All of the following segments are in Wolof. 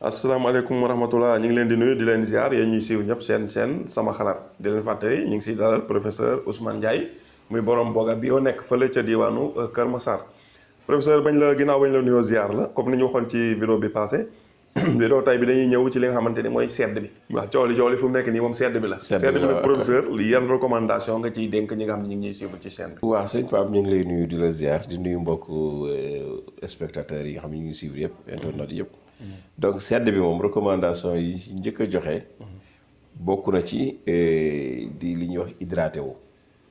asalaamaaleykum wa rahmatullah ñu ngi leen di nuyu di leen ziar yéen ñuy siiw ñëpp seen sama xalaat di leen fàttali ñu ngi si dalal professeur Ousmane Ndiaye muy borom Boga bio nekk fële ca diwaanu Kër Massar. Professeur ginnaaw bañ la nuyoo ziar la comme ni ñu waxoon ci vidéo bi passé vidéo tay bi dañuy ñëw ci li nga xamante ni mooy sedd bi. waaw coow li fu mu nekk nii moom sedd bi la. sedd bi nag professeur yan recommandation nga ciy dénk ñi nga xam ne ñu ngi ñuy suivre ci chaîne bi. waaw sëñ Pape ñu ngi lay nuyu di la ziar di nuyu mbokku spectateurs yi nga xam ne ñu ngi suivre yëpp internet yëpp. donc sedd bi moom recommandation yi njëkk a joxe bokk na ci di li ñuy wax hydraté wu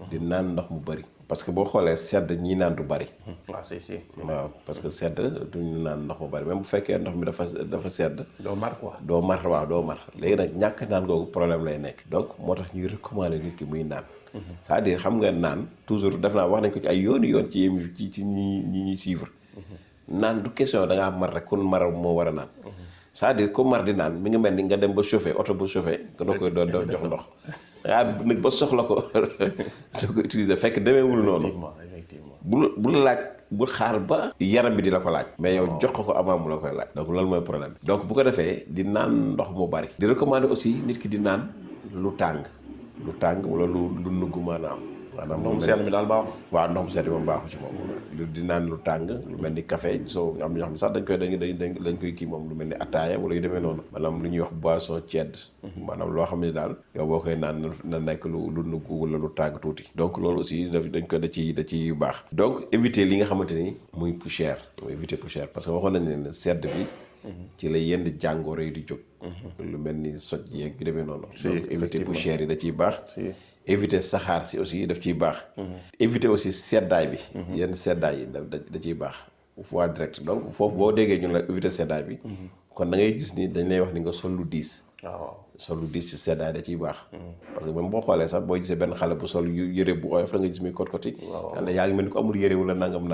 di naan ndox mu bëri parce que boo xoolee sedd ñi naan du bëri waaw parce que sedd duñu naan ndox mu bëri même bu fekkee ndox mi dafa sedd doo mar quoi doo mar waaw doo mar léegi nag ñàkk naan googu problème lay nekk donc moo tax ñuy recommander nit ki muy naan c'est-à-dire xam nga naan toujours def naa wax nañ ko ci ay yoon ci ñi ñuy suivre naan du question da ngaa mar rek kon mar moo war a naan c'est-à-dire ku mar di naan mi ngi mel ni nga dem ba chauffé oto bu chauffé nga doo koy doo jox ndox dangaa nag ba soxla ko doo ko utiliser fekk demeewul noonu bul laaj bul xaar ba yaram bi di la ko laaj mais yow jox ko avant mu la koy laaj donc loolu mooy problème bi donc bu ko defee di naan ndox mu bari di recommander aussi nit ki di naan lu tàng wala lu nugg maanaam ndox mu sedd mi daal baaxul. waaw ndox mu sedd moom baaxu ci moom lu di naan lu tàng lu mel ni café soo am ñoo xam ne sax dañ koy kii moom lu mel ni attaaya wala yu demee noonu maanaam lu ñuy wax boisson tiède maanaam loo xam ne daal yow boo koy naan na nekk lu nugg wala lu tàng tuuti donc loolu aussi dañ ko da ci baax donc éviter li nga xamante ni muy poussière éviter poussière parce que waxoon nañ ne sedd bi ci la yenn jàngoro yi di jóg lu mel ni soj yeeg yu demee noonu donc éviter poussière yi da ciy baax éviter saxaar si aussi daf ciy baax éviter aussi seddaay bi yenn seddaay yi da ciy baax voie direct donc foofu boo déggee ñun la éviter seddaay bi kon da ngay gis ni dañ lay wax ni nga sol lu diis sol lu diis ci seddaay da ciy baax parce que même boo xoolee sax boo gisee benn xale bu sol yëre bu oyof la nga gis muy kot-koti yaa ngi mel ni ko amul yëre wala nangam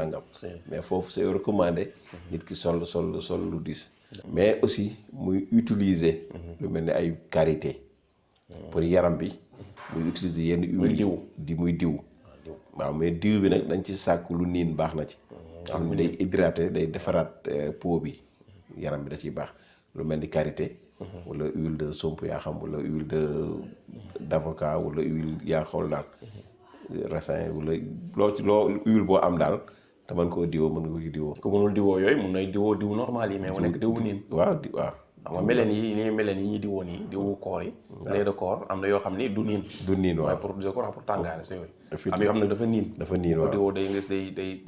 mais foofu c'est recommandé nit ki sol lu diis mais aussi muy utiliser lu mel ni ay karité pour yaram bi muy utiliser yenn huile muy diw waaw mais diw bi nag dañ ci sàkk lu niin baax na ci xam ne day hydraté day defaraat peau bi yaram bi da ciy baax lu mel ni karité wala huile de somp yaa xam wala huile d'avocat wala huile yaa xool daal raisin wala loo huile boo am daal te mën koo diwoo mën nga ko diwoo ku mënul diwoo yooyu mun nay diw normal yi mais mu nekk diwu niin waaw xam nga meleen yi ñuy diwoo nii diwu koor yi lait de corps am na yoo xam ni du niin waaye pour tàngaay la c'est vrai am yoo xam ne dafa niin waaw diwoo day ngis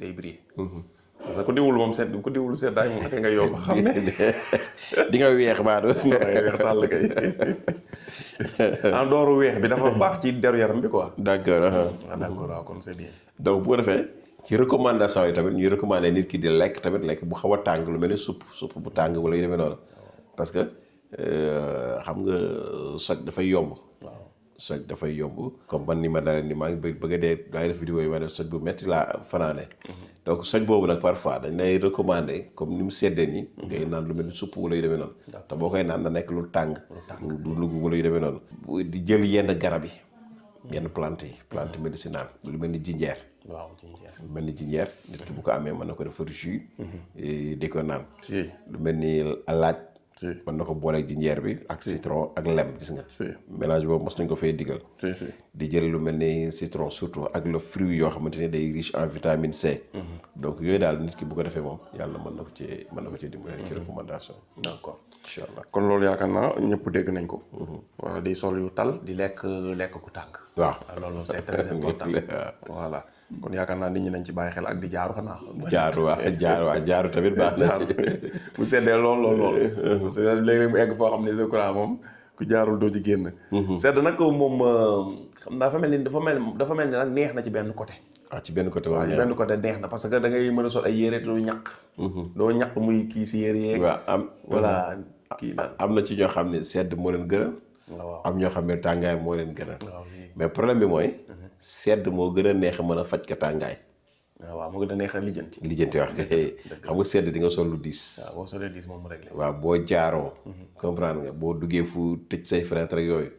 day briller parce que ku diwul seddaay moom ak nga yomb xam ne di nga weex baado weex tàll kay en dooru weex bi dafa baax ci deru yaram bi quoi d'accord waaw kon c'est bien donc bu ko defee ci recommandation yi tamit ñuy recommander nit ki di lekk tamit lekk bu xaw a tàng lu mel ni supp bu tàng wala yu demee noonu parce que xam nga soj dafay yomb soj dafay yomb comme man ni ma dalee ni maa ngi bëgg a dee maa ngi def vidéo yi ma def soj bu metti laa fanaane donc soj boobu nag parfois dañ lay recommander comme ni mu seddee nii ngay naan lu mel ni supp wala yu demee noonu te boo koy naan na nekk lu tàng du lugg wala yu demee noonu di jël yenn garab yi yenn plante médicinale lu mel ni jinjeer lu mel ni jinjeer nit ki bu ko amee mën na ko def jus di ko naan lu mel ni laaj mën na ko booleeg jinjeer bi ak citron ak lem gis nga mélange boobu mos nañ ko fay digal di jël lu mel ni citron surtout ak le fruit yoo xamante ni day riche en vitamine C donc yooyu daal nit ki bu ko defee moom yàlla mën na ko ci dimbale ci recommandation d'accord incha allah kon loolu yaakaar naa ñëpp dégg nañ ko wala di sol yu tal di lekk ku tàng waaw loolu c'est très important voilà kon yaakaar naa nit ñi nañ ci bàyyi xel ak di jaaru xanaa jaaru tamit baax na bu seddee lool parce que léegi mu egg foo xam ne je crois moom ku jaarul doo ci génn sedd nag moom xam dafa mel ni nag neex na ci benn côté ci benn côté waaw ci benn côté neex na parce que da ngay mën a sol ay yére doo ñaq doo ñaq muy kii si yére yeeg voilà kii daal am na ci ñoo xam ne sedd moo leen gënal am ñoo xam ne tàngaay moo leen gënal mais problème bi mooy sedd moo gën a neex a mën a faj ka tàngaay waaw moo gën a neex a lijjanti wax xam nga sedd di nga sol lu diis waaw boo solee diis moom mu réglé waaw boo jaaroo comprendre nga boo duggee fu tëj say fenêtre rek yooyu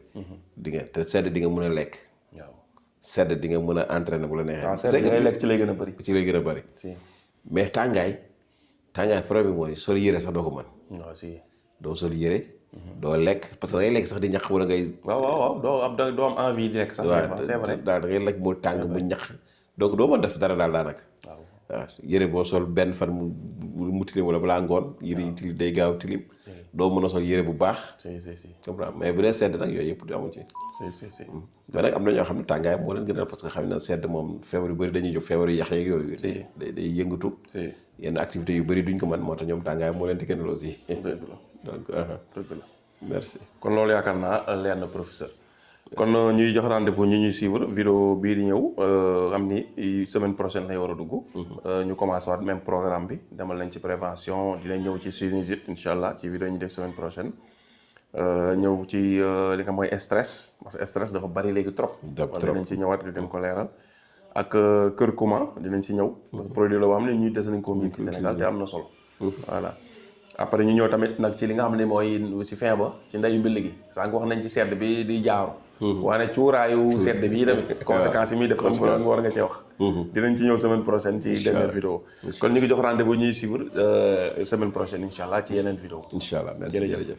di nga te sedd di nga mën a lekk waaw sedd di nga mën a entraîner bu la neexee waaw sedd ngay lekk ci lay gën a bëri mais tàngaay problème bi mooy sol yére sax doo ko mën waaw si doo sol yére doo lekk parce que da ngay lekk sax di ñax wala ngay waaw doo am envie di lekk sax c'est vrai daal da ngay lekk mu tàng mu ñax donc doo mën def dara daal daanaka waaw yére boo sol benn fan mu tilim wala balaa ngoon yére yi tilim day gaaw tilim doo mën a sol yére bu baax si comprendre mais bu dee sedd nag yooyu yëpp du amu ci si mais nag am na ñoo xam ne tàngaay moo leen gënal parce que xam ne sedd moom feebar yu bëri dañuy jóg feebar yu yax yeeg yooyu day yëngatu yenn activités yu bëri duñ ko mën moo tax ñoom tàngaay moo leen di gënal aussi donc dëgg la merci kon loolu yaakaar naa leer na professeur kon ñuy jox rendez-vous ñi ñuy suivre vidéo bii di ñëw am ni semaine prochaine lay war a dugg ñu commencé waat même programme bi demal nañ ci prévention dinañ ñëw ci sinusite incha allah ci vidéo ñu def semaine prochaine ñëw ci li nga mooy stress parce que stress dafa bari léegi trop dinañ ci ñëwaat nga gën ko leeral ak curcuma dinañ si ñëw produit la boo xam ne ñuy des nañ ko miin ci Sénégal te am na solo voilà après ñu ñëw tamit nag ci li nga xam ne mooy ci fin ba ci ndeyu mbill gi sànq wax nañ ci sedd bi di jaaru waane cuuraayu sedd bi tamit conséquences yi muy def tam war nga cee wax dinañ ci ñëw semaine prochaine ci dernière vidéo kon ñu ngi jox rendez-vous ñuy suivre semaine prochaine incha allah ci yeneen vidéo incha allah merci jërëjëf